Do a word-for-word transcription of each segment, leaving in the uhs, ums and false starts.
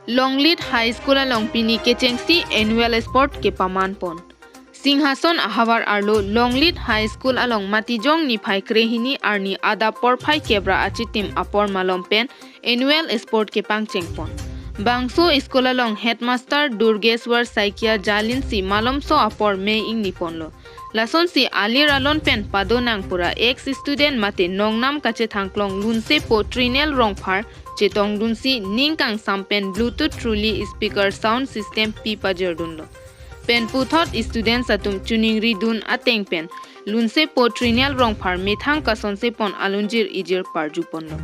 Longlit High School along pini kechengsi annual sport kepaman pon. Singhason ahavar arlo Longlit High School along Matijong niphai krehini arni adap porphai kebra achitim apor malom pen annual sport kepangcheng pon. Bangso school along headmaster Durgeswar Saikia jalinsi malomso apor me ingni ponlo. Lasonsi alir alon pen padonang pura ex student mate nongnam kachethangklong Lunsepo Trinel Rongphar chetongdunsi ning kangsam pen Bluetooth truly speaker sound system pi pajirdunlo. Pen puthot students atum chuningri dun ateng pen Lunsepo Trinel Rongphar methang kasonse pon alunjir ijir parju ponlo.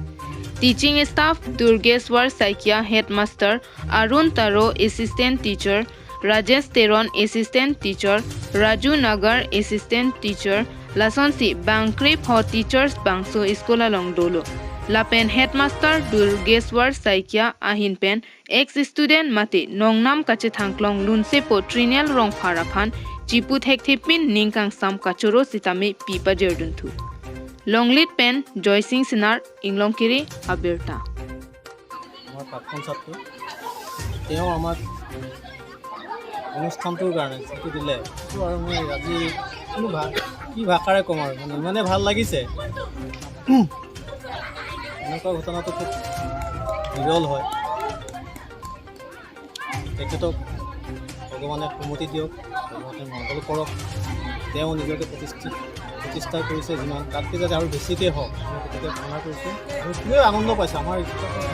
Teaching staff Durgeswar Saikia, headmaster Arun Taro, assistant teacher Rajesh Teron, assistant teacher Raju Nagar, assistant teacher lasonsi bangkrep ho teachers bangso school along dolo. Lapen headmaster Durgeswar Saikia ahin pen ex student mate nongnam kachethangklong Lunsepo Trinel Rongphar aphan chipu thekthepin ning kangsam kachoro sitame pi pajirdunthu. Longlit pen Joy Singh Sinar, Inglongkiri abirta. আমাৰ প্ৰাক্তন ছাত্ৰ, তেওঁ আমাক অনুষ্ঠানটোৰ কাৰণে যিটো দিলে, সেইটো আৰু মই আজি কোনো ভা-, কি ভাষাৰে ক'ম আৰু, মানে, ইমানে ভাল লাগিছে। এনেকুৱা ঘটনাটো খুব বিৰল হয়। তেখেতক ভগৱানে সুমতি দিয়ক, ভগৱানে মংগল কৰক। তেওঁ নিজকে প্ৰতিষ্ঠিত, প্ৰতিষ্ঠা কৰিছে যিমান, তাতকৈ যাতে আৰু বেছিকৈ হওক, আমি গতিকে কামনা কৰিছোঁ। আমি খুবেই আনন্দ পাইছোঁ, আমাৰ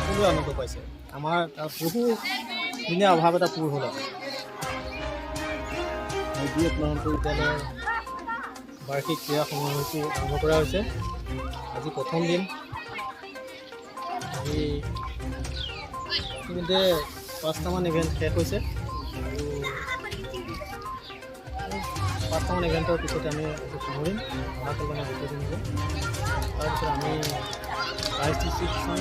সকলোৱে আনন্দ পাইছে। আমাৰ তাত বহু দিনে অভাৱ এটা পূৰ হ'ল আজি। আজি আপোনালোকৰ বিদ্যালয়ৰ বাৰ্ষিক ক্ৰীড়া সমাৰোহটো আৰম্ভ কৰা হৈছে। আজি প্ৰথম দিন। আজি ইতিমধ্যে পাঁচটামান ইভেণ্ট শেষ হৈছে আৰু পাঁচটামান ইভেণ্টৰ পিছতে আমি আজি সামৰিম। অহাকালি আমাৰ দ্বিতীয় দিন হ'ব। তাৰপিছত আমি প্ৰাইজ ডিষ্ট্ৰিবিউশ্যন